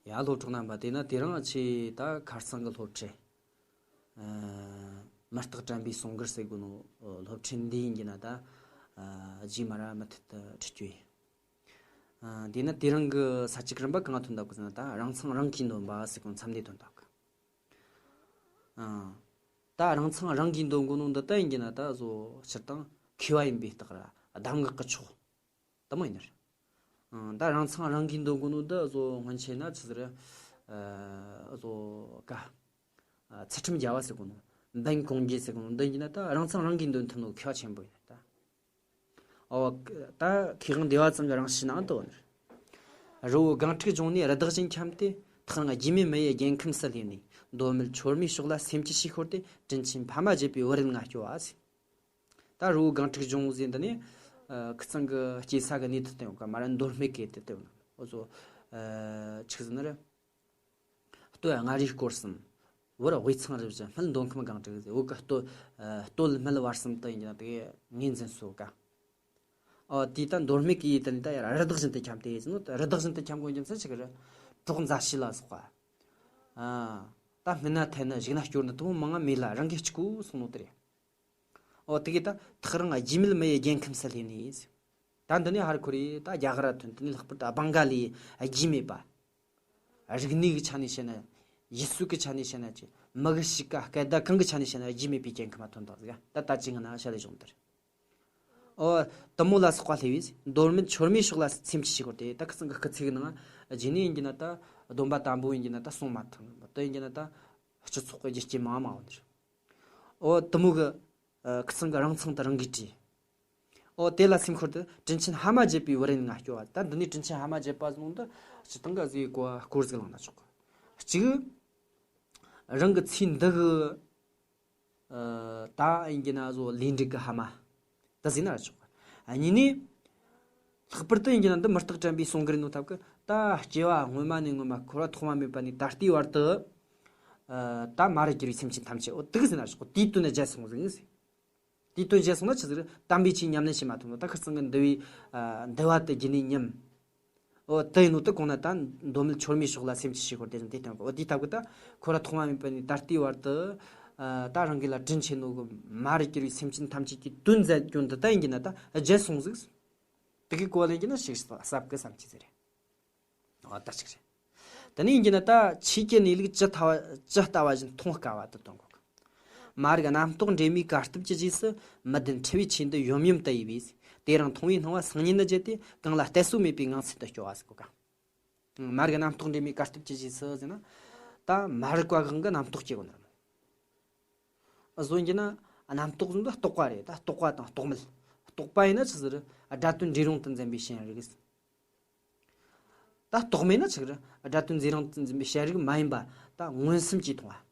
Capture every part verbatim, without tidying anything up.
ཡ། སློབ་གྲོགས་རྣམ་པ། དེས་ན་དེ་རིང་ཆེ་ད་ཁ་སང་གི་སློབ་ཁྲིད། ཨ། མུ་སྟེགས་དྲན་པའི་གསུང་མགུར་ཟེར་གོ་ནོ། ཨ། སློབ་ཁྲིད་འདི་ཡིན་གྱི་ན་ད། ཨ། རྗེས་མ་ར་མུ་མཐུད་དུ་ཁྲིད་རྒྱུ་ཡིན། ཨ། དེས་ན་དེ་རིང་གི་ས་བཅད་རིམ་པ་གང་ཐོན་ཐབས་ཀྱི་ཟེར་ན། ད་རང་མཚང་རང་གིས་འདོན་པ་ཟེར་གོ་མཚམས་འདི་ཐོན་ཐབས་ཀྱི། ཨ། ད་རང་མཚང་རང་གིས་འདོན་གོ་ནོ་འདི་ད་ཡིན་གྱི་ན་ད་བཟོ་སྤྱིར་བཏང་མཁས་པ་ཡིན་པའི་རྟགས་ར་གདམས་ངག་གི་མཆོག་དེ་མོ་ཡིན་ནི་རེད། ཨ། ད་རང་མཚང་རང་གིས་འདོན་གོ་ནོ་འདི་བཟོ་སྔོན་ཆད་ན་ཆི་ཟེར། ཨ། བཟོ་ཀ། ཨ། ཚུལ་ཁྲིམས་རྒྱལ་བ་ཟེར་གོ་ནོ། འབེན་གོང་རྒྱས་ཟེར་གོ་ནོ་འདི་ཡིན་གྱི་ན་ད་རང་མཚང་རང་གིས་འདོན་ཐུབ་ནོ་མཁས་པ་ཆེན་པོ་ཡིན་ད། ཨོ། ད་མཁས་དབང་བདེ་བ་ཙམ་གྱི་རང་གཤིས་ནང་དུ་ཡོད་ནི། རི་བོ་སྒང་དྲུག་ལྗོངས་ནས་རི་དྭགས་བཞིན་འཁྱམས་ཏེ། ཐག་རིང་རྒྱུས་མེད་མི་ཡི་རྒྱལ་ཁམས་སུ་སླེབས་ནས། མདོ་སྨད་ཆོར་མའི་ཕྱོགས་ལ་སེམས་ཀྱི་ཕྱིར་ཤོར་ཏེ། དྲིན་ཆེན་ཕ་མ་བརྗེད་པའི་བུ་རེད་ང་སྐྱོ་བ་ཟེར། ད་རི་བོ་སྒང་དྲུག་ལྗོངས་ཟེར་འདི་ནི། ཨ། ཁི་ཚང་གི་སྐྱེས་ས་གི་གནས་ཐུབ་སྟེ་ཡོང་ག་མ་ར་མདོ་སྨད་གི་དེ་དེ་ཡོང་ན། འོ་ཚོ། ཨ། ཆི་ཟེར་ན་ར། སྟོད་མངའ་རིས་སྐོར་གསུམ། བར་དབུས་གཙང་རུ་བཞི། སྨད་མདོ་ཁམས་སྒང་དྲུག་ཟེར། བོད་ཀྱི་སྟོད། ཨ། སྟོད་སྨད་བར་གསུམ་དུ་ཡིན་གྱི་ན་དེ་ངོས་འཛིན་སོ་ཀ། ཨོ། དེ་ད་མདོ་སྨད་ཀྱི་ཡུལ་དེ་ནི་ད་ཡར་རི་དྭགས་བཞིན་དུ་འཁྱམས་ཏེ་ཟེར་ནོ། རི་དྭགས་བཞིན་དུ་འཁྱམས་དགོས་རྒྱུ་མཚན་ཆི་གི་རེད། གྲོགས་མཛའ་བཤེས་ལ་སོགས་པ། ཨ། ད་སྨིན་ན་འཐེན་ན་གཞིག་ན་སྐྱོར་ན་དེ་མོ་མང་ང་མེད་ལ་རང་གིས་གཅིག་པུ་སོང་ནོ་དེ་རེད། ཨོ། དེ་གི་ད་ཐག་རིང་རྒྱུས་མེད་མི་ཡི་རྒྱལ་ཁམས་སུ་སླེབས་ནས། ད་འདི་ནས་ཧར་ཁོར་ཡི་ད་རྒྱ་གར་ཐོན། དེ་ནས་ལྷག་པར་དུ་སྦང་ག་ལི་རྒྱུས་མེད་པ། རིག་གནས་ཀྱི་ཆ་ནས་བཤད་ན། ཡུལ་སྲོལ་གྱི་ཆ་ནས་བཤད་ན་ཅི། མི་གི་གཤིས་ཀ་སྐད་བརྡ་གང་གི་ཆ་ནས་བཤད་ན་རྒྱུས་མེད་པའི་རྒྱལ་ཁམས་མ་ཐོན་དང་ཟིག་ད་ད་ཅི་ང་ན་བཤད་ལས་བྱུང་དེར། ཨོ། དེ་མོ་ལ་སོགས་པ་སླེབས་བས། མདོ་སྨད་ཆོར་མའི་ཕྱོགས་ལ་སེམས་ཀྱི་ཕྱིར་ཤོར་ཏེ། ད་ཁི་ཚང་གི་སྐུ་ཚེ་གི་ནང་རྗེས་ནས་ཡིན་གྱི་ན་ད་སྡོམ་པ་དམ་པོ་ཡིན་གྱི་ན་ད་སྲུང་མ་ཐུབ། དེ་ཡིན་གྱི་ན་ད་སྤྱི་ཚོགས་ཀྱི་རྒྱུ་རྐྱེན་མང་མང་བ་འདིར། ཨོ། དེ་མོ་གི། ཨ། ཁི་ཚང་གི་རང་མཚང་དེ་རང་གིས་བྲིས། ཨོ། དེ་ལ་སེམས་ཤོར་ཏེ། དྲིན་ཆེན་ཕ་མ་བརྗེད་པའི་བུ་རེད་ང་སྐྱོ་བ། ད་འདི་ནས་དྲིན་ཆེན་ཕ་མ་བརྗེད་པ་ཟེར་ནོ་འདི་སྤྱིར་བཏང་གི་ཟིག་གོ་སྐོར་ཟིག་བླངས་ན་ཆོག་གི། གཅིག། རང་གི་ཚེ་འདི་གི། ཨ། ད་ཡིན་གྱི་ན་བཟོ་ལས་འབྲས་ཀྱི་ཕ་མ་དེ་ཟེར་ན་ར་ཆོག་གི། ཨ། གཉིས་ནས། ལྷག་པར་དུ་ཡིན་གྱི་ན་འདི་མུ་སྟེགས་དྲན་པའི་གསུང་མགུར་ནོ་ཐབས་ཀྱི། ད་སྐྱེ་བ་སྔོན་མ་ནས་སྔོན་མ། འཁོར་བ་ཐོག་མ་མེད་པ་ནས་ད་ལྟའི་བར་དུ། ཨ། ད་མ་རུ་གྱུར་བའི་སེམས་ཅན་ཐམས་ཅད། འོ། དེ་གི་ཟེར་ན་ར་ཆོག་གི། དེའི་དོན་ནི་བརྗེད་སོང་ཟིག་ཟེར། དེའི་དོན་བརྗེད་སོང་ན་ཆི་ཟིག་རེད། དམ་པའི་ཆོས་ཉམས་ལེན་བྱེད་མ་ཐུབ་ནོ། ད་ཁི་ཚང་གི་འདུལ་བའི། ཨ། འདུལ་བ་དེ་རྒྱུད་ནས་ཉམས། འོ། དེ་ཡིན་ནོ་དེ་གོང་ན་ད་མདོ་སྨད་ཆོར་མའི་ཕྱོགས་ལ་སེམས་ཀྱི་ཕྱིར་ཤོར་ཏེ་ཟེར་ནོ་དེ་སྟོན་གོ། འོ། དེའི་ཐབས་ཀྱི་ད་འཁོར་བ་ཐོག་མ་མེད་པ་ནས་ད་ལྟའི་བར་དུ། ཨ། ད་རང་གི་ལ་དྲིན་ཆེ་ནོ་གི་མ་རུ་གྱུར་བའི་སེམས་ཅན་ཐམས་ཅད་ཀྱི་དོན་མཛད་རྒྱུ་འདི་ད་ཡིན་གྱི་ན་ད་བརྗེད་སོང་ཟིག་དེ་གི་གོ་ལེན་གྱི་ན་ཞིག་ཟབ་གི་བསམ་གྱི་ཟེར། འོ། ད་ཅིག་རེད། དེ་ནས་ཡིན་གྱི་ན་ད་ཆོས་ཀྱི་གནས་ལུགས་ཇི་ལྟ་བ་ཇི་ལྟ་བ་བཞིན་མཐོང་དཀའ་བ་དེ་སྟོན་གོ། མ་རིག་རྣམ་རྟོག་འདྲེས་མའི་གར་སྟབས་ཀྱི་རྗེས་སུ། མི་ལྡན་འཁྲུལ་བའི་ཆོས་འདི་ཡོམ་ཡོམ་དུ་གཡས་པས། དེ་རིང་མཐོང་བའི་སྣང་བ་སང་ཉིན་ནི་བརྗེད་དེ། གང་ལ་གཏད་སོ་མེད་པའི་ངང་ཚུལ་དུ་སྐྱོ་བ་ཟེར་གོ་ཀ། མ་རིག་རྣམ་རྟོག་འདྲེས་མའི་གར་སྟབས་ཀྱི་རྗེས་སུ་ཟེར་ན། ད་མ་རིག་པ་གང་གི་རྣམ་རྟོག་སྐྱེ་གོ་ནི་རེད་མོ། བཟོ་ཡིན་གྱི་ན་རྣམ་རྟོག་ཟེར་ན་རྟོག་པ་རེད། ད་རྟོག་པ་དང་རྟོག་མེད། རྟོག་པ་ཡིན་ན་ཆི་ཟིག་རེད། སྒྲ་དོན་འབྲས་རུང་དུ་འཛིན་པའི་ཞེན་རིག་ད་རྟོག་མེད་ན་ཆི་རེད། སྒྲ་དོན་འབྲས་རུང་དུ་འཛིན་པའི་ཞེན་རིག་མ་ཡིན་པ་ད་མངོན་སུམ་གྱིས་མཐོང་བ།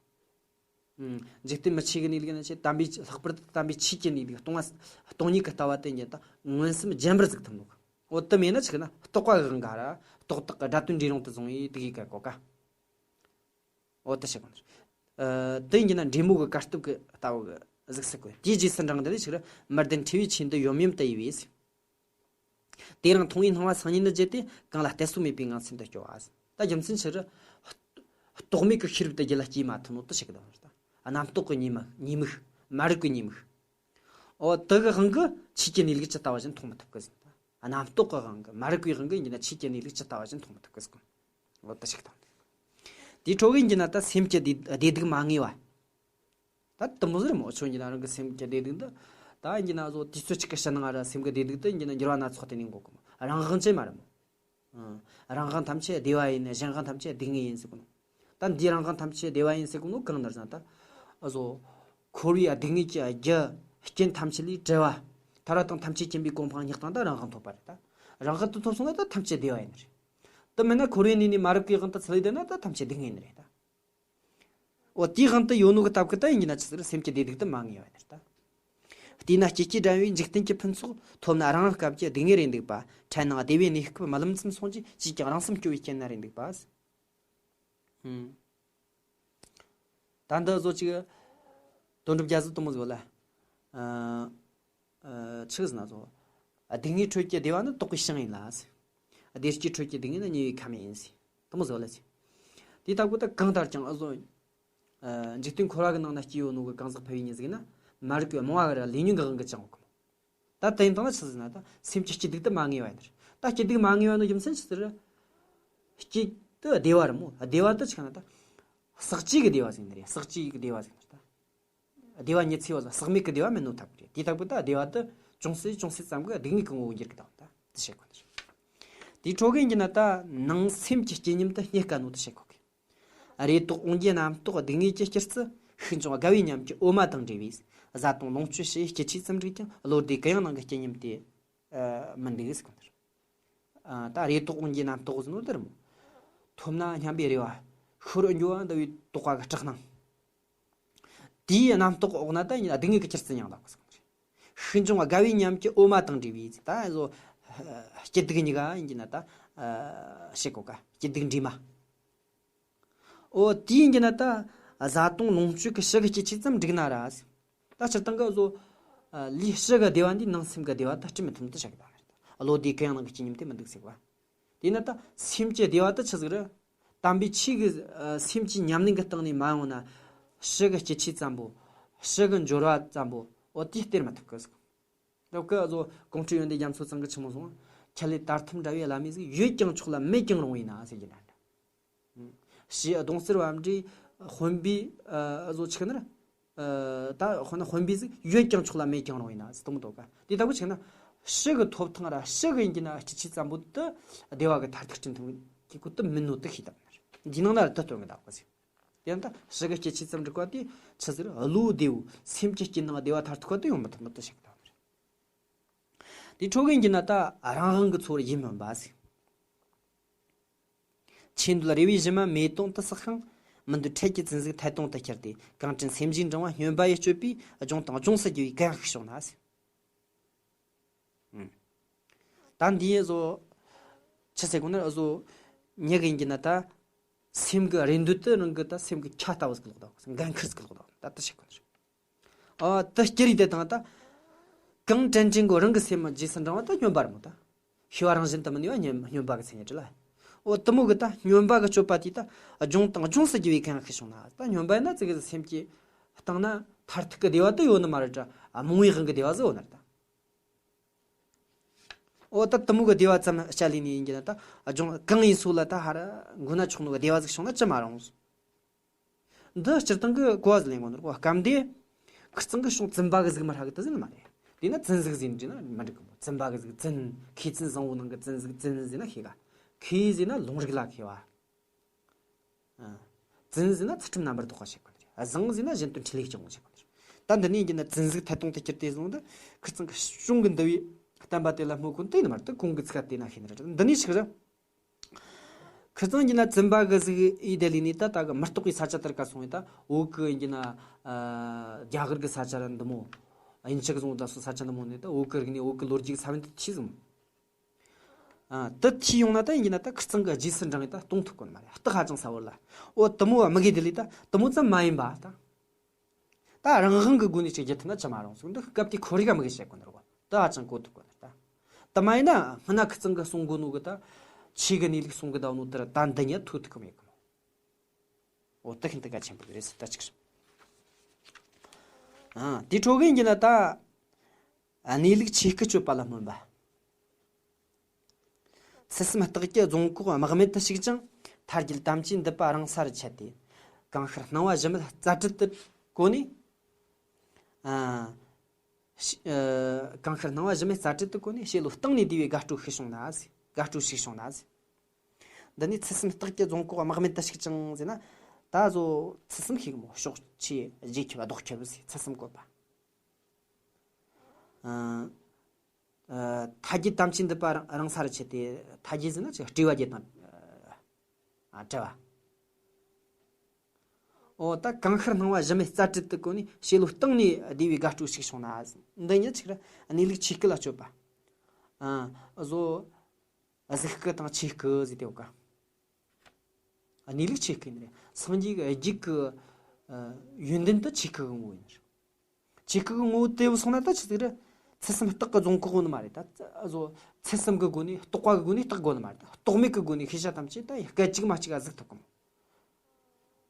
ཨུམ། འཇིག་རྟེན་མི་ཆོས་ཀྱི་གནས་ལུགས་ནི་ཆོས་དམ་པའི་ལྷག་པར་དུ་དམ་པའི་ཆོས་ཀྱི་གནས་ལུགས་སྟོང་བ། སྟོང་ཉིད་ཀྱི་ལྟ་བ་དེ་ཉིད་ད་མངོན་སུམ་རྗེན་པར་གཟིགས་ཐུབ་ནོ། འོ། དེ་མེད་ན་ཆི་ན་རྟོག་པ་གི་དབང་གིས་ར་རྟོག་བཏགས་ཀྱི་སྒྲ་དོན་འབྲས་རུང་དུ་བཟུང་བའི་དེ་གི་ག་གོ་ཀ། འོ། དེ་ཞིག་གོ་ནི། ཨ། དེ་ཡིན་གྱི་ན་འབྲས་མོ་གི་གར་སྟབས་ཀྱི་ལྟ་བུ་གི་གཟིགས་སུ་བཀོད། དེའི་རྗེས་སུ་འབྲང་འདི་ལས་ཤིག་ར། མི་ལྡན་འཁྲུལ་བའི་ཆོས་འདི་ཡོམ་ཡོམ་དུ་གཡས་པས། དེ་རིང་མཐོང་བའི་སྣང་བ་སང་ཉིན་ནི་བརྗེད་དེ། གང་ལ་གཏད་སོ་མེད་པའི་ངང་ཚུལ་དུ་སྐྱོ་བ། ད་རྒྱུ་མཚན་ཆི་རེད། རྟོག་མེད་ཀྱི་ཤེས་རབ་དེ་རྒྱུད་ལ་སྐྱེས་མ་ཐུབ་ནོ་དེ་ཞིག་གི་དང་། རྣམ་རྟོག་གི་ཉེས་དམིགས། ཉེས་དམིགས། མ་རིག་པའི་ཉེས་དམིགས། འོ། དེ་གི་དབང་གིས་ཆོས་ཀྱི་གནས་ལུགས་ཇི་ལྟ་བ་བཞིན་མཐོང་མི་ཐུབ་གི་ཟེར། རྣམ་རྟོག་གི་དབང་གིས། མ་རིག་པའི་དབང་གིས་ཡིན་ན་ཆོས་ཀྱི་གནས་ལུགས་ཇི་ལྟ་བ་བཞིན་མཐོང་མི་ཐུབ་གི་ཟེར། འོ། དེ་ཞིག་དང་། དེའི་འཕྲོ་གི་ཡིན་ན་ད་སེམས་ཀྱི་བདེ་བདེ་སྡུག་མ་ངེས་པ། ད་དེ་མོ་ཟིག་རེད་མོ། ཆོས་ཡིན་ན་རང་གི་སེམས་ཀྱི་བདེ་སྡུག་འདི། ད་ཡིན་ན་བཟོ་དུས་ཚོད་གཅིག་གི་ཕྱི་ནང་ར་སེམས་ཀྱི་བདེ་སྡུག་དེ་ཡིན་ན་འགྱུར་བ་སྣ་ཚོགས་དེ་ནས་འགོ་གི་མོ། རང་དབང་ཅན་མ་རེད་མོ། ཨང་། རང་དབང་ཐམས་ཅད་བདེ་བ་ཡིན། གཞན་དབང་ཐམས་ཅད་སྡུག་བསྔལ་ཡིན་ཟེར་གོ་ནོ། ད་འདིའི་རང་དབང་ཐམས་ཅད་བདེ་བ་ཡིན་ཟེར་གོ་ནོ་གང་ནར་ཟེར་ན། ད་བཟོ་འཁོར་བའི་སྡུག་བསྔལ་གྱི་རྒྱུ་རྐྱེན་ཐམས་ཅད་ལས་བྲལ་བ། ཐར་བ་དང་ཐམས་ཅད་མཁྱེན་པའི་གོ་འཕང་བརྙེས་བཏང་ད་རང་དབང་ཐོབ་པ་རེད། ད་རང་དབང་དེ་ཐོབ་སོང་ན་ད་ཐམས་ཅད་བདེ་བ་ཡིན་ནི་རེད། དེ་མིན་ན་འཁོར་བའི་གནས་ནས་མ་རིག་པའི་དབང་དུ་ཚུད་ལས་བསྡད་ན་ད་ཐམས་ཅད་སྡུག་བསྔལ་ཡིན་ནི་རེད་ད། འོ། དེའི་དབང་དུ་ཡོད་ནོ་གི་སྟབས་ཀྱིས་ད་ཡིན་གྱི་ན་ཆི་ཟེར། སེམས་ཀྱི་བདེ་སྡུག་དེ་མ་ངེས་པ་ཡིན་ནི་རེད་ད། བལྟས་ན་སྐྱེ་ཀྱི་དགྲ་བོའི་འཇིག་རྟེན་གྱི་ཕུན་ཚོགས། ཐོབ་ན་རང་རང་སྐབས་ཀྱི་སྡུག་བསྔལ་རེད་འདུག་པ། འཕྲལ་སྣང་བདེ་བའི་གནས་སྐབས་རྨི་ལམ་ཙམ་སོང་རྗེས། ཅིས་ཀྱང་རང་སེམས་སྐྱོ་བའི་རྐྱེན་ནི་རེད་འདུག་པ། ཧུམ། ད་འདི་བཟོ་ཅིག་དོན་གྲུབ་རྒྱལ་བཟོ་དེ་མོ་ཟིག་ལ། ཨ། ཨ། ཆི་ཟེར་ན་བཟོ། སྡུག་བསྔལ་ཁྲོད་ཀྱི་བདེ་བ་ནི་དོགས་པའི་ཞིང་ཡིན་ལ། བདེ་སྐྱིད་ཁྲོད་ཀྱི་སྡུག་བསྔལ་ནི་ཉེ་བའི་ཁམས་ཡིན་ཟེར། དེ་མོ་ཟིག་ལ་ཟེར། དེ་ལྟ་བུ་ད་གང་ལྟར་ཀྱང་ཨ་བཟོ། ཨ། འཇིག་རྟེན་འཁོར་བ་གི་ནང་ན་སྐྱེས་ཡོད་ནོ་གི་གང་ཟག་ཕལ་བའི་མྱི་ཟིག་ན། མ་རིག་པའི་རྨོངས་པ་གི་ར་ལས་ཉོན་གི་དབང་གིས་བཅིངས་ཡོད་གི་མོ། ད་དེ་ཡིན་དང་ན་ཆི་ཟིག་ན་ད་སེམས་ཀྱི་སྐྱིད་སྡུག་དེ་མ་ངེས་པ་ཡིན་ད། ད་སྐྱིད་སྡུག་མ་ངེས་པ་ནོ་རྒྱུ་མཚན་ཆི་ཟིག་རེད། སྐྱིད་དེ་བདེ་བ་རེད་མོ། བདེ་བ་དེ་ཆི་ག་ན་ད། ཟག་བཅས་ཀྱི་བདེ་བ་ཟིག་ནི་རེད། ཟག་བཅས་ཀྱི་བདེ་བ་ཟིག་ནི་རེད་ད། བདེ་བ་ཉི་ཚེ་བ་ཟག་མེད་ཀྱི་བདེ་བ་མིན་ནོ་ཐབས་རེད། དེ་ལྟ་བུ་ད་བདེ་བ་དེ་ཅུང་ཟད་ཅུང་ཟད་ཙམ་གྱིས་སྡུག་བསྔལ་གྱི་ངོ་བོ་འགྱུར་གི་ད། ད་དེ་བཤད་གོ་ནི་རེད། དེའི་འཕྲོ་གི་ཡིན་གྱི་ན་ད་ནང་སེམས་ཀྱི་སྐྱིད་ཉམས་དེ་རྙེད་དཀའ་ནོ་དེ་བཤད་གོ་གི། རེ་དོགས་དབང་གིས་རྣམ་རྟོག་སྡུག་བསྔལ་གྱི་སྐྱེད་ཚལ། ཤུགས་འབྱུང་དགའ་བའི་ཉམས་ཀྱི་འོ་མ་དང་འདྲ་བས། བཟའ་བཏུང་ལོངས་སྤྱོད་ཕྱིའི་སྐྱིད་ཆོས་ཙམ་རིག་ཀྱང་། བློ་བདེ་གུ་ཡངས་ནང་གི་སྐྱིད་ཉམས་དེ་མི་འདུག་ཟེར་གོ་ནི་རེད། ཨ། ད་རེ་དོགས་དབང་གིས་རྣམ་རྟོག་ཟེར་ནོ་དེ་རེད་མོ། ཐོབ་ན་སྙམ་པའི་རེ་བ། ཤོར་འགྱོ་བ་འདའ་བའི་དོགས་པ་གི་སྐྲག་སྣང་། དེའི་རྣམ་རྟོག་འོག་ན་ད་ཡིན་སྡུག་བསྔལ་གྱི་སྐྱེད་ཚལ་མྱང་ལ་གོ་ཟེར་གོ་ནི་རེད། ཤུགས་འབྱུང་དགའ་བའི་ཉམས་ཀྱི་འོ་མ་དང་འདྲ་བས། ད་བཟོ་སྐྱིད་སྡུག་གཉིས་ཀ་ཡིན་གྱི་ན་ད་བཤད་གོ་ག་སྐྱིད་སྡུག་འདྲེས་མ། འོ་དེ་ཡིན་གྱི་ན་ད་བཟའ་བཏུང་ལོངས་སྤྱོད་ཀྱི་ཕྱི་གི་སྐྱིད་ཆོས་ཙམ་འགྲིག་ན་ར། ད་སྤྱིར་བཏང་གི་བཟོ་ལུས་ཕྱི་གི་བདེ་བ་འདིས་ནང་སེམས་ཀྱི་བདེ་བ་ད་སྤྲད་མི་ཐུབ་ནི་དེ་བཤད་གི་ད་རེད། བློ་བདེ་གུ་ཡངས་ནང་གི་སྐྱིད་ཉམས་དེ་མི་འདུག་ཟེར་བ། དེས་ན་ད་སེམས་ཀྱི་བདེ་བ་དེ་ཆི་ཟིག་རེད། དམ་པའི་ཆོས་ཀྱི་ཨ་སེམས་ཀྱི་ཉམས་ལེན་གྱི་སྟེང་ནས་མ་ཡོང་ན། ཕྱི་གི་སྐྱིད་ཆོས་ཙམ་པོ། ཕྱི་གི་འབྱོར་བ་ཙམ་པོ། འོ་དེ་སྟེར་མི་ཐུབ་གི་ཟིག་འདི་གི་བཟོ་ཀོང་སྤྲུལ་ཡོན་ཏན་རྒྱ་མཚོ་ཚང་གིས་ཆི་མོ་གསུངས། ཁྱེད་ལས་དར་ཐུམ་འདྲ་བའི་བླ་མའི་གཟུགས། ཡོད་ཀྱང་མཆོག་ལ་མེད་ཀྱང་རུང་བས་ན་ཟེར་གྱི་ན། ཞེས་གདུང་སེལ་བ་འདྲའི་དཔོན་པོའི་ཨ་བཟོ་ཆི་ཟིག་ན། ཨ་ད་དཔོན་དཔོན་པོའི་གཟུགས། ཡོད་ཀྱང་མཆོག་ལ་མེད་ཀྱང་རུང་བས་ན་ཟེར་དུ་མི་འདོད་ག་དེ་ལྟ་བུ་ཆི་ཟིག་ན། ཕྱི་གི་ཐོབ་ཐང་ར་ཕྱི་གི་ཡིན་གྱི་ན་སྐྱིད་ཆོས་ཙམ་པོ་དེ་བདེ་བ་གི་མཐར་ཐུག་སྤྲད་ཐུབ་ཀྱི་ཁོ་དེ་མིན་ནོ་དེ་ཤེས་ཐུབ་ནི་རེད། འདིའི་ནང་ན་ར་དེ་སྟོན་གི་ད་གོ་ཟེར། དེ་ཡང་ད་ཕྱི་གི་སྐྱིད་ཆོས་ཙམ་འགྲིག་པ་དེ་ཆི་ཟིག་རེད། བློ་བདེ་བོ་སེམས་ཀྱི་སྐྱིད་སྣང་བདེ་བ་མཐར་ཐུག་པ་དེ་ཡོང་མི་ཐུབ་ནོ་དེ་ཤེས་གི་ད་གོ་ནི་རེད། དེ་འཕྲོ་གི་ཡིན་གྱི་ན་ད་རང་དབང་གི་ཚོར་ཡིད་སྨོན་པ་ཟེར། ཆོས་འདོད་རེ་བའི་གཞི་མ་མེ་དོང་དུ་བསགས་ཤིང་། མི་འདོད་འཕྲལ་གྱི་བཙན་ཟུག་ཐད་གཏོང་དུ་གྱུར་ཏེ། གང་དྲན་སེམས་ཀྱི་འབྲང་བ་སྨྱོན་པ་ཡིས་སྤྱོད་པའི། ལྗོངས་དང་ལྗོངས་སུ་རྒྱུ་བའི་གན་ཡང་ཤིག་བྱུང་ན་ཟེར། ཨུམ། ད་འདི་བཟོ་ཆི་ཟེར་གོ་ན་བཟོ་ཉེ་གི་ཡིན་གྱི་ན་ད་སེམས་ཀྱི་རེ་འདོད་དེ་རང་གི་ད་སེམས་ཀྱི་ཆ་ལྟ་བུ་ཟིག་ལོག་ད་གོ་ཟེར། འགན་ཁུར་ཟིག་ལོག་ད་གོ་ད་ད་ཤེས་གོ་ནི་རེད། ཨ་དེ་སྐྱེ་རིགས་དེ་དང་ད། གང་དྲན་དྲན་གོ་རང་གི་སེམས་རྗེས་སུ་འབྲང་བ་ད་སྨྱོན་པ་རེད་མོ་ད། ཤེས་པ་རང་བཞིན་དུ་མི་གནས་པ་སྨྱོན་སྨྱོན་པ་གི་མཚན་ཉིད་རེད་ལ། འོ་དེ་མོ་གི་ད་སྨྱོན་པ་གི་སྤྱོད་པ་དེ་ད་ལྗོངས་དང་ལྗོངས་སུ་རྒྱུ་བའི་གན་ཡང་ཤིག་བྱུང་ན། ད་སྨྱོན་པ་ཡིན་ན་ཙི་གེ་ཟིག་སེམས་ཀྱི་སྟེང་ན་མཐར་ཐུག་གི་བདེ་བ་དེ་ཡོད་ནི་མ་རེད་དྲ། རྨོངས་པའི་དབང་གི་བདེ་བ་ཟིག་ཡོད་ནི་རེད་ད། འོ་ད་དེ་མོ་གི་བདེ་བ་ཙམ་བྱ་ལས་ནས་ཡིན་གྱི་ན་ད་ལྗོངས་གང་ཡིན་སོ་ལ་ད་ཧར་མགོ་ན་ཆོག་ནོ་གི་བདེ་བ་ཟིག་བྱུང་ན་ཅི་མ་རུང་། འདི་སྤྱིར་བཏང་གི་གོ་བ་ཟིག་ལེན་དགོས་ནོ་རེད། སྐབས་འདི་ཁིར་ཚང་གི་གཞུང་བཙུན་པ་གི་གཟུགས་མི་ཧྲ་གི་དེ་ཟེར་ནི་མ་རེད། དེས་ན་བཙུན་གཟུགས་ཟེར་ནི་ན་མི་འགྲིག་གི་མོ། བཙུན་པ་གི་གཟུགས་བཙུན། མཁས་བཙུན་བཟང་པོ་ནང་གི་བཙུན་གཟུགས་བཙུན་ཟེར་ན་ཤེས་ག་མཁས་ཟེར་ན་ལུང་རིགས་ལ་མཁས་པ། ཨ། བཙུན་ཟེར་ན་ཚུལ་ཁྲིམས་རྣམ་པར་དག་པ་བཤད་གོ་ནི་རེད། བཟང་ཟེར་ན་གཞན་དོན་འཕྲིན་ལས་སྐྱོང་བ་བཤད་གོ་ནི་རེད། ད་འདི་ནས་ཡིན་གྱི་ན་བཙུན་གཟུགས་ཐད་གཏོང་དུ་གྱུར་ཏེ་བཟུང་སྟེ་ཁིར་ཚང་གི་གཞུང་གི་འདུལ་བའི་བསྟན་པ་དེ་ལ་སྨོད་གོ་ནི་དེ་ཡིན་ནི་མ་རེད། དེ་གོང་གི་ཚིག་ག་བལྟས་ན་ཤེས་ནི་རེད། འདི་ནས་ཞིག་རེད། ཁིར་ཚང་གི་ན་བཙུན་པ་གི་གཟུགས་ཡིན་དེ་ལས་ནི་ད་ད་གི་མི་རྟག་པའི་ས་ཆ་དེར་ག་སོང་བས་ད་བོད་གི་ཡིན་གྱི་ན། ཨ། རྒྱ་གར་གི་ས་ཆ་ར་འདི་མོ། དབྱིན་ཇི་གི་བཟུང་ད་སོ་ས་ཆ་འདི་མོ་ནས་ད་བོད་གི་རིག་གནས་བོད་གི་ལོ་རྒྱུས་ཀྱི་ས་བོན་དེ་ཐོས་ཟིན། ཨ། དེ་ཐོས་ཡོང་ན་ད་ཡིན་གྱི་ན་ད་ཁིར་ཚང་གི་རྗེས་སུ་འབྲང་ངེ་ད་གཏོང་ཐུབ་གོ་ནི་མ་རེད། རྟགས་ཧ་ཅང་གསལ་བོ་རེད་ལ། འོ་དེ་མོ་བ་མི་དགེ་དེ་ལས་ད་དེ་མོ་ཙམ་མ་ཡིན་པ་ད། ད་རང་དབང་གི་སྒོ་ནས་ཅིག་བསྒྱུར་ཐུབ་ན་ཅི་མ་རུང་ཟེར། འདི་སྐབས་དེའི་ཁོར་ཡུག་མི་གི་བཤད་གོ་ནི་རེད་གོ། ད་ཧ་ཅང་གོ་ཐུབ་གོ་ནི་རེད་ད། དེ་མ་ཡིན་ན་སྔོན་ན་ཁིར་ཚང་གི་གསུང་གོ་ནོ་གི་ད་ཆོས་གི་གནས་ལུགས་གསུང་གི་ད་ནོ་དེར་ད་འདི་ཉིད་ཐུག་ཐུབ་གི་མེད་གི་མོ། འོ་དེ་ཤིན་ཏུ་གལ་ཆེན་པོ་རེད་ཟེར་ད་ཅིག་ཨ། དེའི་འཕྲོ་གི་ཡིན་གྱི་ན་ད་གནས་ལུགས་ཆོས་སྐུ་སྤྱོད་པ་ལ་སྨོན་པ། ཚུལ་གསུམ་རྟགས་ཀྱི་རྫོང་ཁོག་དམག་མེད་དུ་ཞུགས་ཀྱང་། མཐའ་རྒྱུད་དམ་ཅན་འདུས་པ་རང་ས་རུ་ཆད་དེ། གང་ཤར་སྣང་བ་གཞི་མེད་རྩལ་བྲལ་དུ་གོ་ནས། ཨ། ཤ་ཨ། གང་ཤར་སྣང་བ་གཞི་མེད་རྩལ་བྲལ་དུ་གོ་ནས། བྱིས་བློ་གཏིང་ནས་བདེ་བའི་དགའ་སྤྲོ་ཞིག་བྱུང་ན་ཟེར། དགའ་སྤྲོ་ཞིག་བྱུང་ན་ཟེར། འདི་ནས་ཚུལ་གསུམ་རྟགས་ཀྱི་རྫོང་ཁོག་དམག་མེད་དུ་ཞུགས་ཀྱང་ཟེར་ན། ད་གཟོད་ཚུལ་གསུམ་ཤེས་གི་མོ། ཕྱོགས་ཆོས་རྗེས་ཁྱབ་ལྡོག་ཁྱབ་ཟེར་ཚུལ་གསུམ་བཀོད་པ། ཨ། ཨ། མཐའ་རྒྱུད་དམ་ཅན་འདུས་པ་རང་རང་ས་རུ་ཆད་དེ། མཐའ་རྒྱུད་ཟེར་ན་ཅིག་སྤྲོས་པ་བརྒྱད་དང་། ཨ། བྲལ་བ། འོ་ད་གང་ཤར་སྣང་བ་གཞི་མེད་རྩལ་བྲལ་དུ་གོ་ནས། བྱིས་བློ་གཏིང་ནས་བདེ་བའི་དགའ་སྤྲོ་ཞིག་བྱུང་ན་ཟེར། འདི་ཉིད་ཅིག་ར་གནས་ལུགས་ཆོས་སྐུ་ལ་སྤྱོད་པ། ཨ། གཟོད་གཟུགས་སྐུ་དང་ཆོས་སྐུ་ཟེར་དེ་བ་ཀ་གནས་ལུགས་ཆོས་སྐུ་ཡིན་རེད། སངས་རྒྱས་ཀྱི་རྒྱུད་ཀྱི་ཨ་ཡོན་ཏན་དེ་ཆོས་སྐུ་གི་ངོ་བོ་ཡིན་རེད། ཆོས་སྐུ་གི་ངོ་བོ་དེ་བོ་སོང་ན་ད་ཆི་ཟིག་རེད། ཚུལ་གསུམ་རྟགས་ཀྱི་རྫོང་ཁོག་ཡོད་ནི་མ་རེད་ད། གཟོད་ཚུལ་གསུམ་གི་སྒོ་ནས་རྟོག་པ་གི་སྒོ་ནས་རྟགས་དགོས་ནི་མ་རེད་ད། རྟོག་མེད་ཀྱི་སྒོ་ནས་ཤེས་བྱ་ཐམས་ཅད་ད་སྐད་ཅིག་མ་གཅིག་ག་གཟིགས་ཐུབ་གི་མོ།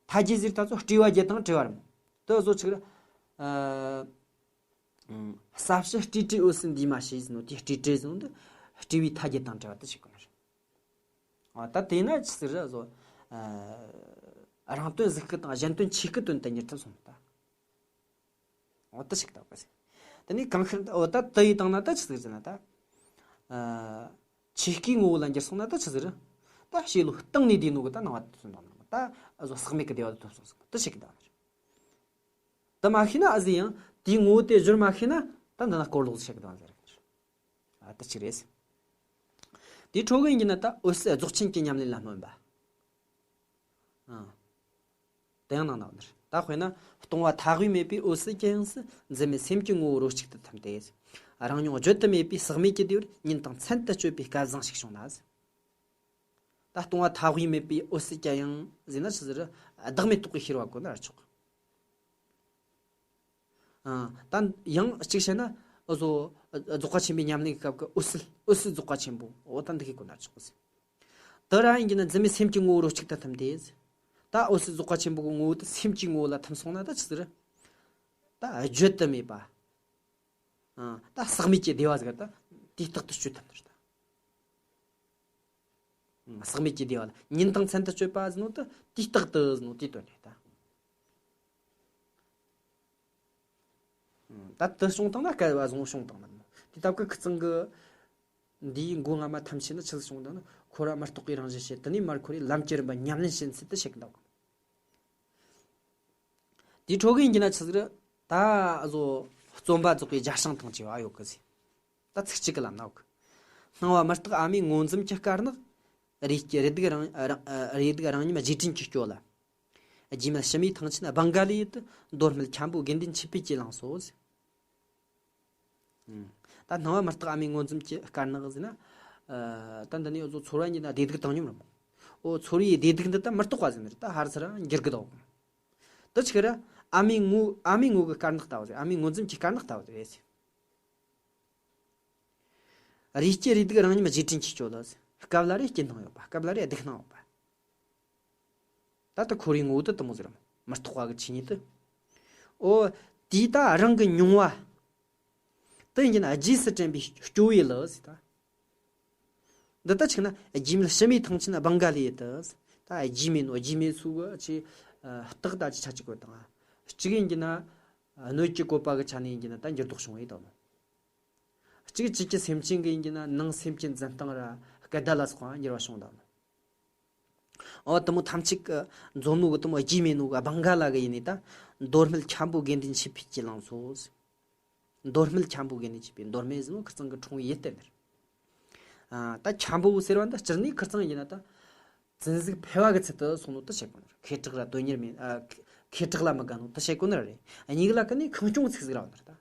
མཐའ་བརྒྱད་ཟེར་ད་ཚོ་སྤྲོས་པ་བརྒྱད་དང་བྲལ་བ་རེད་མོ། དེ་བཟོ་ཆིག་ར། ཨ། ས་བྱི་སྤྲོས་བྲལ་འོད་གསལ་འདུས་མ་བྱས་ཟེར་ནོ་དེ་སྤྲོས་བྲལ་ཟེར་ནོ་འདི་སྤྲོས་པའི་མཐའ་བརྒྱད་དང་བྲལ་བ་དེ་ཆིག་གོ་ནི་རེད། ཨ། ད་དེས་ན་ཆི་ཟིག་རེད་བཟོ། ཨ། རང་དོན་གཟུགས་སྐུ་དང་གཞན་དོན་ཆོས་སྐུ་དོན་དུ་གཉེར་ཐུབ་སོང་ད། འོ་དེ་ཆིག་ད་ག་ཟེ། དེ་ནས་གང་ཤར་འོ་ད་དེ་ཡི་སྟེང་ན་ད་ཆི་ཟིག་ཟེར་ན་ད། ཨ། ཆོས་སྐུའི་ངོ་བོ་ལ་འགྱུར་སོང་ན་ད་ཆི་ཟིག་རེད། ད་ཕྱི་ལོགས་སྟེང་ནས་བསྡུས་ནོ་གི་ད་སྣང་བ་དེ་ཚོ་འདང་ནོ་ད་བཟོ་ཟག་མེད་ཀྱི་བདེ་བ་དེ་ཐོབ་སོང་ཟིག་དེ་ཆིག་གི་ད་ནི་རེད། དེ་མ་ཤེས་ན་ཨ་ཟི་ཡང་དེའི་ངོ་བོ་དེ་སྦྱོར་མ་ཤེས་ན་ད་འདི་ན་སྐོར་ལོག་ཟིག་ཆགས་གི་ད་ཟེར་གི་རེད། ཨ་དེ་ཆིག་རེད། དེའི་འཕྲོ་གི་ཡིན་གྱི་ན་ད་འོད་གསལ་རྫོགས་ཆེན་གྱི་ཉམས་ལེན་ལ་སྨོན་པ། ཨ། དེ་ཡང་ནང་ན་འདིར་ད་དཔེར་ན་སྟོང་པ་མཐའ་དབུས་མེད་པའི་འོད་གསལ་གྱི་དབྱིངས་སུ་འཛིན་མེད་སེམས་ཀྱི་ངོ་བོ་རོ་གཅིག་ཏུ་ཐིམ་སྟེ། རང་མྱོང་བརྗོད་དུ་མེད་པའི་ཟག་མེད་ཀྱི་བདེ་བར་ཉིན་དང་མཚན་དུ་སྤྱོད་པའི་སྐལ་བཟང་ཞིག་བྱུང་ན། ད་སྟོང་པ་མཐའ་དབུས་མེད་པའི་འོད་གསལ་གྱི་དབྱིངས་ཟེར་ན་ཆི་ཟིག་རེད། བདག་མེད་རྟོགས་པའི་ཤེས་པ་གོ་ན་ར་ཆོག་ཨ། ད་ཡང་གཅིག་བཤད་ན་འུ་ཟོ་རྫོགས་པ་ཆེན་པོའི་ཉམས་ལེན་གྱི་སྐབས་ཀྱི་འོད་གསལ་འོད་གསལ་རྫོགས་པ་ཆེན་པོ་འོ་ད་འདི་གི་གོ་ན་ཆོག་ཟེར། དེ་ར་ཡིན་གྱི་ན་འཛིན་མེད་སེམས་ཀྱི་ངོ་བོ་རོ་གཅིག་ཏུ་ཐིམ་སྟེ། ད་འོད་གསལ་རྫོགས་པ་ཆེན་པོ་གི་ངོ་བོ་དེ་སེམས་ཀྱི་ངོ་བོ་ལ་ཐིམ་སོང་ན་ད་ཆི་ཟིག་རེད། ད་བརྗོད་དུ་མེད་པ། ཨ། ད་ཟག་མེད་ཀྱི་བདེ་བ་ཟིག་ད་དུས་རྟག་ཏུ་སྤྱོད་ཐུབ་ནི་རེད་ད། ཨ། ཟག་མེད་ཀྱི་བདེ་བ་ལ་ཉིན་དང་མཚན་དུ་སྤྱོད་པ་ཟེར་ནོ་ད་དུས་རྟག་ཏུ་ཟེར་ནོ་དེའི་དོན་རེད་ད། ཨ། ད་དུ་བྱུང་བཏང་ན་སྐལ་བ་བཟང་བོ་བྱུང་བཏང་ན་མོ། དེ་ལྟ་བུ་ཁི་ཚང་གི་འདིའི་མགོ་རྔ་མ་ཐམས་ཅད་ནི་ཆི་ཟིག་བྱུང་བཏང་ན་འཁོར་བ་མི་རྟག་པའི་རང་བཞིན་བཤད་དེ་ནས་མར་འཁོར་བའི་ལམ་གྱི་རིམ་པ་ཉམས་ལེན་བྱེད་ཚུལ་དུ་བཤད་གི་འདུག་དེའི་འཕྲོ་གི་ཡིན་གྱི་ན་ཆི་ཟིག་རེད། ད་བཟོ་རྩོམ་པ་རྫོགས་པའི་རྒྱ་ཞིང་ཐང་ཆེ་བ་ཡོད་གི་ཟེར། ད་ཚིག་གཅིག་གི་ལམ་ན་ཡོད་གི། སྣང་བ་མི་རྟག་ཨ་མའི་ངོ་འཛུམ་གྱི་དཀར་ནག་རེ་སྐྱེ་རེ་སྡུག་རང་རང་རེ་སྡུག་རང་ཉིད་རྗེས་དྲན་གྱི་སྐྱོ་ལ། རྗེས་མ་ཕྱི་མའི་ཐང་ཆེན་སྦང་ག་ལི་ཡུལ་དུ་མདོ་སྨད་འཁྱམ་པོ་དགེ་འདུན་ཆོས་འཕེལ་གྱིས་བླངས་སོ་ཟེར། ཨང་། ད་སྣང་བ་མི་རྟག་ཨ་མའི་ངོ་འཛུམ་གྱི་དཀར་ནག་ཟེར་ན། ཨ། ད་འདི་ནས་འུ་ཚོ་ཚོར་བ་ཉིད་ན་བདེ་སྡུག་བཏང་སྙོམས་རེད་མོ། འོ་ཚོར་བའི་བདེ་སྡུག་འདི་ད་མི་རྟག་པ་ཟེར་ནི་རེད་ད་ཧར་ཚུར་འགྱུར་གི་འདུག་དེ་ཆི་གི་རེད། ཨ་མའི་ངོ་ཨ་མའི་ངོ་གི་དཀར་ནག་ལྟ་བུ་རེད། ཨ་མའི་ངོ་འཛུམ་གྱི་དཀར་ནག་ལྟ་བུ་རེད་ཟེར། རེ་སྐྱེ་རེ་སྡུག་རང་ཉིད་རྗེས་དྲན་གྱི་སྐྱོ་ལ་ཟེར། སྐབས་ལ་རེ་སྐྱིད་སྣང་ཡོད་པ། སྐབས་ལ་རེ་སྡུག་སྣང་ཡོད་པ། ད་ལྟ་འཁོར་བའི་ངོ་བོ་དེ་དེ་མོ་ཟེར་རམ། མི་རྟག་པ་གི་ཆོས་ཉིད་དེ། འོ། དེས་ད་རང་གི་མྱོང་བ། དེ་ཡིན་གྱི་ན་རྗེས་སུ་དྲན་པའི་སྐྱོ་བའི་ལུགས་ཟེར་ད། འདི་ལྟ་ཆིག་ན་རྗེས་མའི་ཕྱི་མའི་ཐང་ཆེན་སྦང་ག་ལི་ཡུལ་དུ། ད་རྗེས་མའི་ནོ་རྗེས་མའི་སུ་གི་ཆེ། རྟག་ད་ཅི་ཆ་ཅིག་གོ་དང་། གཅིག་ཡིན་གྱི་ན། སྣོད་ཀྱི་བཀོད་པ་གི་ཆ་ནས་ཡིན་གྱི་ན་ད་འགྱུར་ལྡོག་བྱུང་བའི་དང་། གཅིག་བཅུད་ཀྱི་སེམས་ཅན་གྱི་ཡིན་གྱི་ན་ནང་སེམས་ཀྱི་འཛིན་སྟངས་ར་སྐད་བརྡ་ལ་སོགས་པ་འགྱུར་བ་བྱུང་དང་། འོ་དེ་མོ་ཐམས་ཅད་ཀྱི་མཛོ་ནོ་གི་དེ་མོ་རྗེས་མའི་ནོ་གི་སྦང་ག་ལ་གི་ཡིན་ནི་ད། མདོ་སྨད་འཁྱམ་པོ་དགེ་འདུན་ཆོས་འཕེལ་གྱིས་བླངས་སོ། མདོ་སྨད་འཁྱམ་པོ་དགེ་འདུན་ཆོས་འཕེལ། མདོ་སྨད་ཟེར་ནོ་ཁིར་ཚང་གི་འཁྲུངས་ཡུལ་དེ་ནི་རེད། ཨ། ད་འཁྱམ་པོ་ཟེར་བ་འདི་སྤྱིར་ནི་ཁིར་ཚང་ཡིན་ན་ད། བཙན་ཟུག་འཕེལ་བ་གི་ཚུལ་དུ་སོང་ནོ་དེ་བཤད་གོ་ནི་རེད། ཁེ་གྲགས་ལ་དོན་གཉེར་མེད། ཨ། ཁེ་གྲགས་ལ་མི་དགའ་ནོ་དེ་བཤད་གོ་ནི་རེད། གཉིས་ལ་ཀ་ནི་ཁེངས་སྐྱུང་ཚིག་ཟིག་ར་བ་ནི་རེད་ད།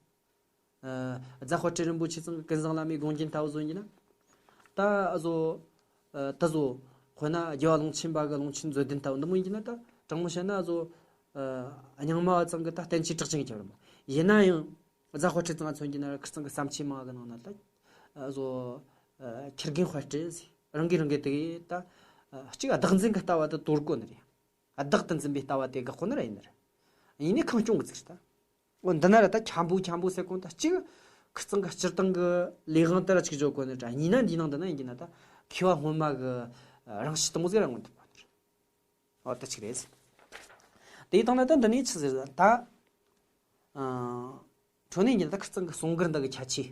ཨ། རྫ་དཔལ་སྤྲུལ་རིན་པོ་ཆེ་ཚང་གི་ཀུན་བཟང་བླ་མའི་དགོངས་རྒྱན་ལྟ་བུ་བཟོ་ཡིན་ན། ད་བཟོ། ཨ། ད་བཟོ། དཔེར་ན་རྒྱལ་བ་ཀློང་ཆེན་པ་གི་ཀློང་ཆེན་མཛོད་ལྡན་ལྟ་བུ་འདི་མོ་ཡིན་ན་ད་དྲང་མོ་བཤད་ན་བཟོ། ཨ། རྙིང་མ་བ་ཚང་གི་ད་བསྟན་བཅོས་གྲགས་ཅན་གྱི་ཁྱབ་རེད་མོ། ཡིན་ན་ཡང་། རྫ་དཔལ་སྤྲུལ་ཚང་མཚོན་གྱི་ན་ཁིར་ཚང་གི་བརྩམས་ཆོས་མང་གི་ནང་ན་ད། ཨ། བཟོ། ཨ། ཁེར་རྒན་དཔལ་སྤྲུལ་ཟེར། རང་གིས་རང་གི་དེ་གི་ད། ཨ། གཅིག་བདག་འཛིན་གི་ལྟ་བ་དེ་དོར་གོ་ནི་རེད། བདག་ཏུ་འཛིན་པའི་ལྟ་བ་དེ་དགག་གོ་ནི་ར་ཡིན་ནི་རེད། ཡིན་ནི་ཁེངས་སྐྱུང་གི་ཚིག་རེད་ད། འོ་འདི་ན་ར་ད་འཁྱམ་པོ་འཁྱམ་པོ་ཟེར་གོང་ད་གཅིག་ཁིར་ཚང་གི་སྤྱིར་བཏང་གི་ལས་དབང་དེ་ར་གཅིག་བརྗོད་གོ་ནི་ར། གཉིས་ན་འདིའི་ནང་དུ་ན་ཡིན་གྱི་ན་ད་མཁས་པ་སྔོན་མ་གི་རང་བཞིན་དེ་མོ་ཟིག་ར་མངོན་ཐུབ་པ་ནི་རེད། འོ་ད་གཅིག་རེད། དེའི་སྟེང་ན་ད་འདི་ནས་ཆི་ཟེར་ད། ཨ། འཕྲོ་ནས་ཡིན་གྱི་ན་ད་ཁིར་ཚང་གི་གསུང་མགུར་འདི་གི་ཁྱད་ཆོས།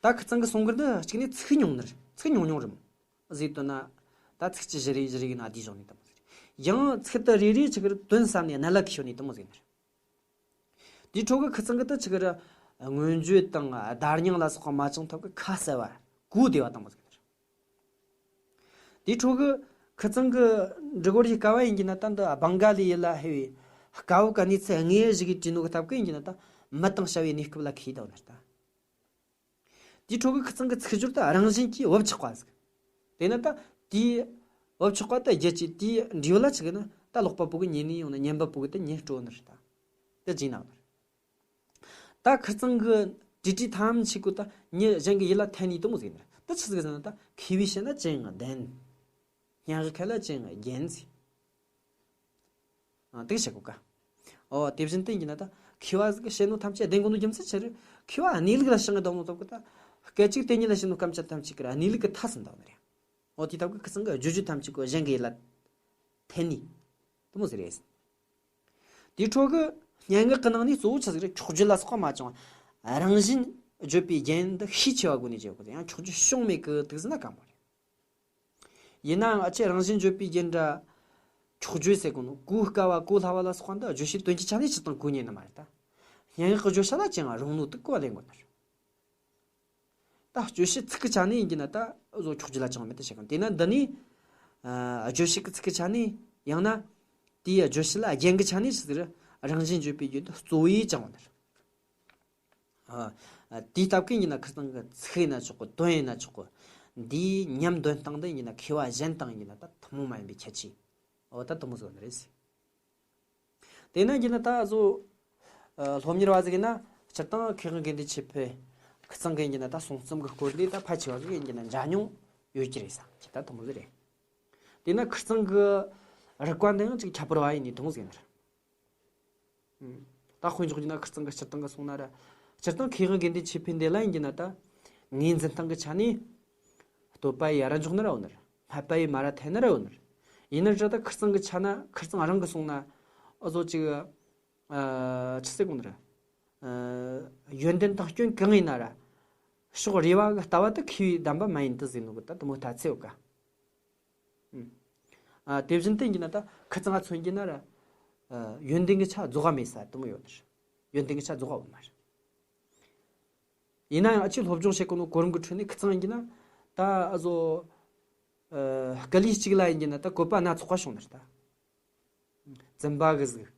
ད་ཁིར་ཚང་གི་གསུང་མགུར་འདི་གཅིག་ནས་ཚིག་ཉུང་ནི་རེད། ཚིག་ཉུང་ཉུང་རེད་མོ། ཟེར་དོན་ན། ད་ཚིག་གཅིག་བཞི་རེ་བཞི་རེ་གི་ནང་བསྡུས་བཞག་ནི་དེ་མོ་ཟིག་རེད། ཡང་ཚིག་དེ་རེ་རེ་ཆི་གི་ར་དོན་བསམ་ནས་གནད་ལ་ཁེལ་ནི་དེ་མོ་ཟིག་ནི་རེད། དེའི་འཕྲོ་གི་ཁིར་ཚང་གི་ད་ཆི་གི་ར་མངོན་བརྗོད་དང་བརྡ་རྙིང་ལ་སོགས་པ་མ་བྱུང་ཐབས་ཀྱི་ཁ་གསལ་བ་གོ་བདེ་བ་དེ་མོ་ཟིག་ནི་རེད། དེའི་འཕྲོ་གི་ཁིར་ཚང་གི་འབྲི་གོ་རིའི་སྐབས་བ་ཡིན་གྱི་ན་ད་འདི་སྦང་ག་ལི་ཡུལ་ལ་ཧེ་བའི་སྐབས་བབ་གི་གནས་ཚུལ་དངོས་གཞི་གི་བྲིས་ནོ་གི་སྟབས་ཀྱིས་ཡིན་གྱི་ན་ད་མི་དང་བྱ་བའི་གནས་སྐབས་ལ་ཁེལ་ད་བ་ནི་རེད་ད། དེའི་འཕྲོ་གི་ཁིར་ཚང་གི་ཚིག་སྦྱོར་དེ་རང་བཞིན་གྱིས་བབ་ཆགས་པ་ཟིག་དེས་ན་ད་དེའི་བབ་ཆགས་པ་དེ་རྒྱུད་ཀྱི་དེའི་འབྲས་བུ་ལ་ཆི་གི་ན་ད་ཀློག་པ་པོ་གི་ཉན་ནས་ཡོང་ན་ཉན་པ་པོ་གི་དེ་ཉན་སྤྲོ་ནི་རེད་ད། དེ་བྱས་ན་བ་ནི་རེད། ད་ཁིར་ཚང་གི་བྲིས་བྲིས་ཐམས་ཅད་གོ་ད་མྱི་གཞན་གི་ཡིད་ལ་ཐན་ནི་དེ་མོ་ཟིག་ནི་རེད། དེ་ཆི་ཟིག་ཟེར་ན་ད་མཁས་པས་བཤད་ན་ཅི་ཡང་བདེན། སྙན་ངག་མཁས་ལ་ཅི་ཡང་རྒྱན་ཟེར། དེ་བྱེད་དགོས་ཀ། ཨོ་དེ་བཞིན་དེ་ཡིན་ན་ད་མཁས་པ་ཟིག་གིས་བཤད་ནོ་ཐམས་ཅད་བདེན་དགོས་ནོ་རྒྱུ་མཚན་ཆི་རེད། མཁས་པ་གནས་ལུགས་ལ་བྱང་ངེ་བསྡད་ནོ་ཐོབ་གི་ད། སྐད་ཅིག་དེ་ཉིད་ལ་བཤད་ནོ་སྐམ་ཆ་ཐམས་ཅད་ཀྱི་ར་གནས་ལུགས་ཀྱི་མཐའ་ཟིན་ད་ནི་རེད། ཨོ་དེ་ཐབས་ཀྱི་ཁུ་ཚང་གི་བརྗོད་རྒྱུ་ཐམས་ཅད་ཀྱི་གཞན་གྱི་ཡིད་ལ་འཐད་ནི། དེ་མོ་ཟིག་རེད། དེའི་ཁྲོད་ཀྱི་སྙན་ངག་གི་ནང་ནས་གཙོ་བོ་ཆི་ཟིག་རེད། འཁྱོག་བརྗོད་ལ་སོགས་པ་མ་བྱུང་བ། རང་བཞིན་བརྗོད་པའི་རྒྱན་འདི་ཤས་ཆེ་བ་སྒོ་ནས་བརྗོད་དགོས། ཡང་འཁྱོག་བརྗོད་བྱུང་མེད་གི་དུག་ཟིན་ན་དཀའ་མོ་རེད། ཡིན་ནའང་ཨ་ཆེ་རང་བཞིན་བརྗོད་པའི་རྒྱན་འདྲ། འཁྱོག་བརྗོད་ཟེར་གོ་ནོ་གོ་དཀའ་བ་གོ་སླ་བ་ལ་སོགས་པ་འདི་བརྗོད་བྱའི་དོན་གྱི་ཆ་ནས་སྤྱིར་བཏང་གོ་ཉན་ནི་མ་རེད་ད། སྙན་ངག་གི་བརྗོད་བྱ་ལ་ཅང་རང་ནོ་དུ་གོ་བ་ལེན་དགོས་ནི་རེད། ད་རྗོད་བྱེད་ཚིག་གི་ཆ་ནས་ཡིན་གྱི་ན་ད་བཟོ་འཁྱོག་བརྗོད་ལ་ཅང་མེད་དུ་བྱེད་གོ། དེས་ན་འདི་ནི་ཨ་རྗོད་བྱེད་ཀྱི་ཚིག་གི་ཆ་ནས། ཡང་ན་དེའི་རྗོད་བྱེད་ལ་རྒྱན་གྱི་ཆ་ནས་ཆི་ཟེར། རང་བཞིན་བརྗོད་པའི་རྒྱན་དུ་གཙོ་བོའི་ཅང་བ་ནི་རེད། ཨ། དེའི་སྟབས་ཀྱིས་ཡིན་ན་ཁུ་ཚང་གི་ཚིག་ཡིན་ན་ཆོག་གི། དོན་ཡིན་ན་ཆོག་གི། འདིའི་ཉམས་འདོན་སྟངས་འདི་ཡིན་ན་མཁས་པ་གཞན་དང་ཡིན་ན་ད་ཐུན་མོང་མ་ཡིན་པའི་ཁྱད་ཆོས། འོ་ད་དུ་མོ་བཟོ་ནི་རེད། དེས་ན་ཡིན་ན་ད་གཟོད་ཨ་སློབ་གཉེར་བ་ཟིག་ཡིན་ན་སྤྱིར་བཏང་མཁས་དབང་དགེ་འདུན་ཆོས་འཕེལ་ཁུ་ཚང་གི་ཡིན་ན་ད་གསུང་རྩོམ་གྱི་སྐོར་འདི་ད་ཕལ་ཆེ་བ་ཟིག་ཡིན་ན་མཇལ་མྱོང་ཡོད་ཀྱི་རེད་ས་ཁྱེད་ད་དུ་མོ་ཟིག་རེད། དེས་ན་ཁུ་ཚང་གི་རིག་པ་འདི་ཡང་ཅིག་ཁྱད་པར་བ་ཡིན་ནི་དུ་མོ་ཟིག་ཡིན་ནི་རེད། ད་དཔེ་འཇོག་རྒྱུ་ན་ཁིར་ཚང་གི་སྤྱིར་བཏང་གི་སོང་ན་ར། སྤྱིར་བཏང་མཁས་དབང་དགེ་འདུན་ཆོས་འཕེལ་འདི་ལ་ཡིན་གྱི་ན་ད། ངོས་འཛིན་སྟངས་ཀྱི་ཆ་ནས། བསྟོད་པ་ཡི་ཡར་འཇོག་ནི་ར་འོ་ནི་ར། སྨད་པ་ཡི་མར་ཐད་ནི་ར་འོ་ནི་ར། ཡིན་ནི་ར་ད་ཁིར་ཚང་གི་ཆ་ན་ཁིར་ཚང་རང་གི་སོང་ན། ཨ་ཟོ་ཅིག་ཨ། ཆི་ཟེར་གོ་ནི་ར། ཨ། ཡོན་ཏན་དང་སྐྱོན་གང་ཡིན་ན་ར། ཕྱོགས་རེ་བ་གི་ལྟ་བ་དེ་མཁས་པའི་གདམས་པ་མ་ཡིན་དུ་ཟིན་ནོ་གི་ད་དུ་མོ་ལྟ་ཚེ་འོ་ཀ། ཨ། དེ་བཞིན་དུ་ཡིན་ན་ད་ཁི་ཚང་ང་མཚོན་གྱི་ན་ར། ཨ། ཡོན་ཏན་གྱི་ཆ་རྫོགས་པ་མེད་ས་དུ་མོ་ཡོད་ནི་རེད། ཡོན་ཏན་གྱི་ཆ་རྫོགས་པ་ཡོད་མ་རེད། ཡིན་ན་ཡང་ཨ་ཆེ་སློབ་སྦྱོང་བྱེད་གོ་ནོ་གོ་རིམ་གྱི་ཁྲོད་ནས་ཁི་ཚང་ཡིན་གྱི་ན། ད་ཨ་ཟོ། ཨ། སྐུ་ལུས་གཅིག་ལ་ཡིན་གྱི་ན་ད་བཀོད་པ་སྣ་ཚོགས་པ་བྱུང་ནི་རེད་ད། འཛིན་པ་གི་གཟུགས།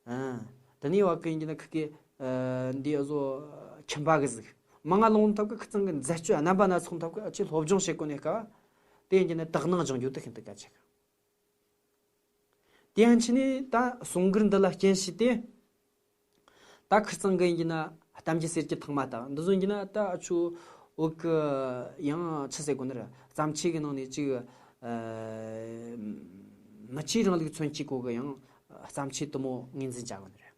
ཨ། དེ་ནས་བ་ཀི་ཡིན་གྱི་ན་ཁི་གི། ཨ། འདི་ཨ་ཟོ། ཁྱིམ་པ་གི་གཟུགས། མང་ང་ལོང་ཐབས་ཀྱི་ཁི་ཚང་གི་མཛད་སྤྱོད་རྣམ་པ་སྣ་ཚོགས་ཐབས་ཀྱི་ཨ་ཆེ་སློབ་སྦྱོང་བྱེད་གོ་ནས་དཀའ་བ། དེ་ཡིན་གྱི་ན་དག་སྣང་སྦྱོང་རྒྱུ་དེ་ཤིན་ཏུ་གལ་ཆེ་གི། དེ་ཡང་ཆི་ནས་ད་གསུང་མགུར་འདི་ལ་རྐྱེན་བྱས་ཏེ། ད་ཁིར་ཚང་གི་ཡིན་གྱི་ན་གཏམ་རྒྱུད་ཟེར་གྱི་ཐེངས་མ་ད་འདི་ཟོ་ཡིན་གྱི་ན་ད་ཨ་ཆུ་བོད་གི་ཡང་ཆི་ཟེར་གོ་ནི་ར་བརྩམས་ཆོས་གི་ནང་ནས་ཅིག་ཨ། མི་ཆོས་རིང་ལུགས་མཚོན་བྱེད་གོ་གི་ཡང་བརྩམས་ཆོས་དུ་མོ་ངོས་འཛིན་བྱ་གོ་ནི་ར།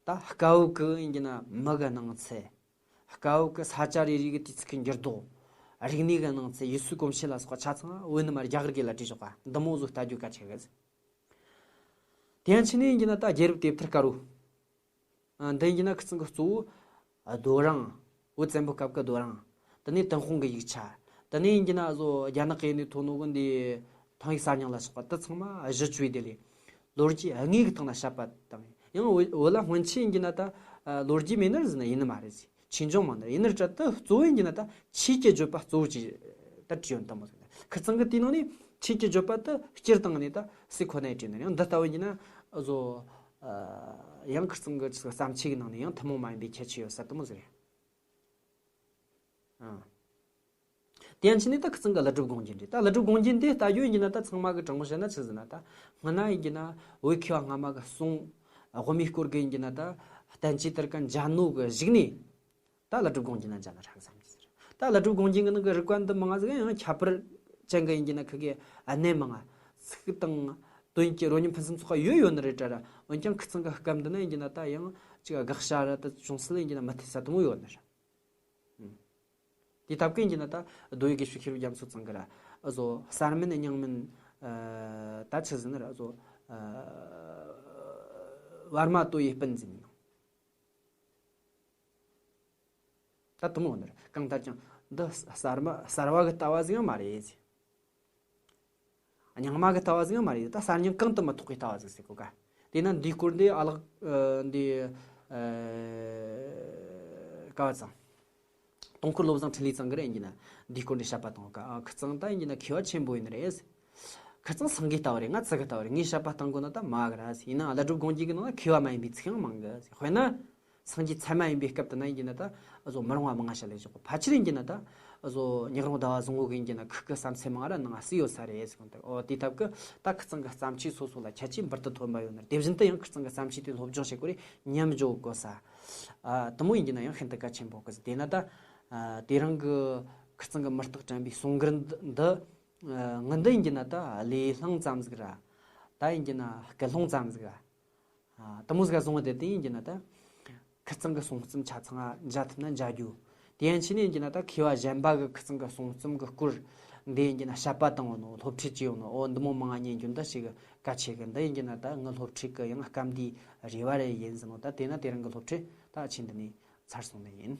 ད་སྐབས་བབ་ཀྱི་ཡིན་གྱི་ན་མི་གི་སྣང་ཚུལ། སྐབས་བབ་ཀྱི་ས་ཆ་རེ་རེ་གི་དུས་ཚིགས་ཀྱི་འགྱུར་ལྡོག། རིག་གནས་ཀྱི་སྣང་ཚུལ། ཡུལ་སྲོལ་གོམས་གཤིས་ལ་སོགས་པ་ཆ་ཚང་བོད་ནི་མར་རྒྱ་གར་གྱི་ལ་བྲིས་ཆོག་པ་འདི་མོ་བཟོ་ལྟ་རྒྱུ་གལ་ཆེ་གི། དེ་ཡང་ཆི་ནས་ཡིན་གྱི་ན་ད་རྒྱལ་རབས་དེབ་ཐེར་དཀར་བོ། ཨ། འདི་ཡིན་གྱི་ན་ཁི་ཚང་གི་གཙོ་བོ་རྡོ་རིང་། བོད་བཙན་པོའི་སྐབས་ཀྱི་རྡོ་རིང་། དེ་ནས་ཏུན་ཧོང་གི་ཡིག་ཆ། དེ་ནས་ཡིན་གྱི་ན་བཟོ་རྒྱ་ནག་གི་ནས་ཐོན་ནོ་གི་འདི་ཐང་ཡིག་གསར་རྙིང་ལ་སོགས་པ་དེ་ཚང་མ་གཞི་བཅོལ་དེ་ལས། ལོ་རྒྱུས་དངོས་ཀྱི་སྟེང་ན་བཤད་པ་དང་ཡང་བོད་བོད་ལ་སྔོན་ཆད་ཡིན་གྱི་ན་ད་ལོ་རྒྱུས་མེད་ནི་རེད་ཟེར་ན་ཡིན་ནི་མ་རེད་ཟེར། ཆོས་འབྱུང་མང་ནི་རེད། ཡིན་ནི་རེད་ད་གཙོ་བོ་ཡིན་གྱི་ན་ད་ཆོས་ཀྱི་བརྗོད་པ་གཙོ་བོ་ཅིག་ད་བྲིས་ཡོད་དམ་མོ་ཟེར་ན། ཁིར་ཚང་གི་དེའི་ནང་ནས་ཆོས་ཀྱི་བརྗོད་པ་དེ་སྤྱིར་བཏང་ནས་ད་སྲིད་ཁོ་ནའི་བྲིས་ནི་རེད། ཡང་འདི་ལྟ་བུ་ཡིན་ན་བཟོ། ཡང་ཁིར་ཚང་གི་བརྩམས་ཆོས་ཀྱི་ནང་ནས་ཡང་ཐུན་མོང་མ་ཡིན་པའི་ཁྱད་ཆོས་ཡོད་ས་དུ་མོ་ཟེར། ཨང་། དེ་ཡང་ཕྱི་ནས་ད་ཁི་ཚང་གི་ཀླུ་སྒྲུབ་དགོངས་རྒྱན་རེད། ད་ཀླུ་སྒྲུབ་དགོངས་རྒྱན་དེ་ལྟ་རྒྱུ་ཡིན་གྱི་ན་ད་ཚང་མ་གི་དྲང་པོ་བཤད་ན་ཆི་ཟེར་ན་ད། སྔ་ན་ཡིན་གྱི་ན་བོད་མཁས་པ་སྔ་མ་གི་གསུང་། དབུ་མའི་སྐོར་གི་ཡིན་གྱི་ན་ད། བསྟན་བཅོས་དེར་ག་མཇལ་ནོ་གི་གཞུག་ནས། ད་ཀླུ་སྒྲུབ་དགོངས་རྒྱན་ན་མཇལ་ན་ཧྲ་གི་བསམ་གྱི་ཟེར། ད་ཀླུ་སྒྲུབ་དགོངས་རྒྱན་གི་ནང་གི་རིགས་པ་འདི་མང་ང་ཟིག་ཡང་ཁྱད་པར་ཅན་གི་ཡིན་གྱི་ན་ཁི་གི་གནད་མང་ང་། ཚིག་དང་དོན་གྱི་རོ་ཉིད་ཕུན་སུམ་ཚོགས་པ་ཡོད་ཡོད་ནི་རེད་དྲ་ར། འོན་ཀྱང་ཁི་ཚང་གི་སྐབས་འདི་ན་ཡིན་གྱི་ན་ད་ཡང་ཅིག་དགག་བྱ་ར་ད་བྱུང་སྲིད་ཡིན་གྱི་ན་མི་འཐད་ས་དུ་མོ་ཡོད་ནི་རེད། དེ་ལྟ་བུ་ཡིན་གྱི་ན་ད་རྡོ་སྦིས་དགེ་བཤེས་ཤེས་རབ་རྒྱ་མཚོ་ཚང་གི་ར། ཨ་ཟོ་གསར་མིན་རྙིང་མིན། ཨ་ད་ཆི་ཟེར་ན་ར་ཨ་ཟོ། ཨ་བར་མ་དོ་ཡི་སྤུན་ཟེར་ནི་ཡང་། ད་དུ་མོ་ནི་ར་གང་ལྟར་ཀྱང་འདི་གསར་མ་གསར་བ་གི་ལྟ་བ་ཟིག་ཡང་མ་རེད་ཟེར། རྙིང་མ་གི་ལྟ་བ་ཟིག་ཡང་མ་རེད། ད་གསར་རྙིང་གང་དུ་མི་གཏོགས་པའི་ལྟ་བ་ཟིག་ཟེར་གོ་ག། དེས་ན་འདིའི་སྐོར་འདི་ཨ་ལགས་ཨ་འདི་ཨ་ག་བ་ཚང་། དུང་འཁོར་བློ་བཟང་འཕྲིན་ལས་ཚང་གི་རེད་ཡིན་གྱི་ན། འདིའི་སྐོར་འདི་བཤད་པ་གཏོང་ག། ཨ་ཁི་ཚང་ད་ཡིན་གྱི་ན་མཁས་པ་ཆེན་པོ་ཡིན་ནི་རེད། ཁི་ཚང་སངས་རྒྱས་ལྟ་བུ་རེད། ང་ཙི་གི་ལྟ་བུ་རེད། ངས་བཤད་པ་གཏོང་དགོས་ན་ད་མ་གི་ར་ཟེར། ཡིན་ནའང་ཀླུ་སྒྲུབ་དགོངས་རྒྱན་གྱི་ནང་ན་མཁས་པ་མ་ཡིན་པའི་ཚིག་ཡང་མང་གི་ཟེར། དཔེར་ན། སངས་རྒྱས་ཚད་མ་ཡིན་པའི་སྐབས་དེ་ན་ཡིན་གྱི་ན་ད་ཨ་ཟོ་མི་རུང་བ་མང་ང་བཤད་ལས་ཆོག་གོ། ཕལ་ཆེར་ཡིན་གྱི་ན་ད་ཨ་ཟོ་ཉག་རོང་ཟླ་བ་བཟང་བོ་གི་ཡིན་གྱི་ན་ཁི་གི་བསམ་ཚུལ་མང་ང་ར་ནང་ང་སུ་ཡོད་ས་རེད་ཟེར་གོ་ནོ་ད། ཨོ་དེ་ལྟ་བུ་གི་ད་ཁི་ཚང་གི་བརྩམས་ཆོས་སོ་སོ་ལ་ཁྱད་ཆོས་འབུར་དུ་ཐོན་པ་ཡོད་ནི་རེད། དེ་བཞིན་དུ་ཡང་ཁི་ཚང་གི་བརྩམས་ཆོས་དེ་སློབ་སྦྱོང་བྱེད་དགོས་རེད། ཉམས་འཇོག་དགོས་ས། ཨ་དུ་མོ་ཡིན་གྱི་ན་ཡང་ཤིན་ཏུ་གལ་ཆེན་པོ་གི་ཟེར། དེས་ན་ད་ཨ་དེ་རིང་གི་ཁི་ཚང་གི་མུ་སྟེགས་དྲན་པའི་གསུང་མགུར་འདི་ཨ་ངི་འདི་ཡིན་གྱི་ན་ད་གླེང་སློང་ཙམ་ཟིག་ར། ད་ཡིན་གྱི་ན་སྐུལ་སློང་ཙམ་ཟིག་ག་དེ་མོ་ཟིག་ག་བཟུང་བ་དེ་དེ་ཡིན་གྱི་ན་ད། ཁུ་ཚང་གི་གསུང་རྩོམ་ཆ་ཚང་མཇལ་ཐུབ་ན་མཇལ་རྒྱུ། དེ་ཡན་ཆད་ནས་ཡིན་གྱི་ན་ད་མཁས་པ་གཞན་པ་གི་ཁུ་ཚང་གི་གསུང་རྩོམ་གི་སྐོར་འདི་ཡིན་གྱི་ན་བཤད་པ་བཏང་བ་ནོ། སློབ་ཁྲིད་ཅི་ཡོང་ནོ། འོ་འདི་མོ་མང་ང་ཉན་རྒྱུ་འདི་ཞིག་གལ་ཆེ་གི། འདི་ཡིན་གྱི་ན་ད་ངི་སློབ་ཁྲིད་གི་ཡང་སྐམ་དུས་རེ་བ་རེ་ཡིན་ཟིན་ནོ། ད་དེ་ན་དེ་རིང་གི་སློབ་ཁྲིད་ད་ཆེན་འདི་ནས་ཚར་སོང་ནི་ཡིན།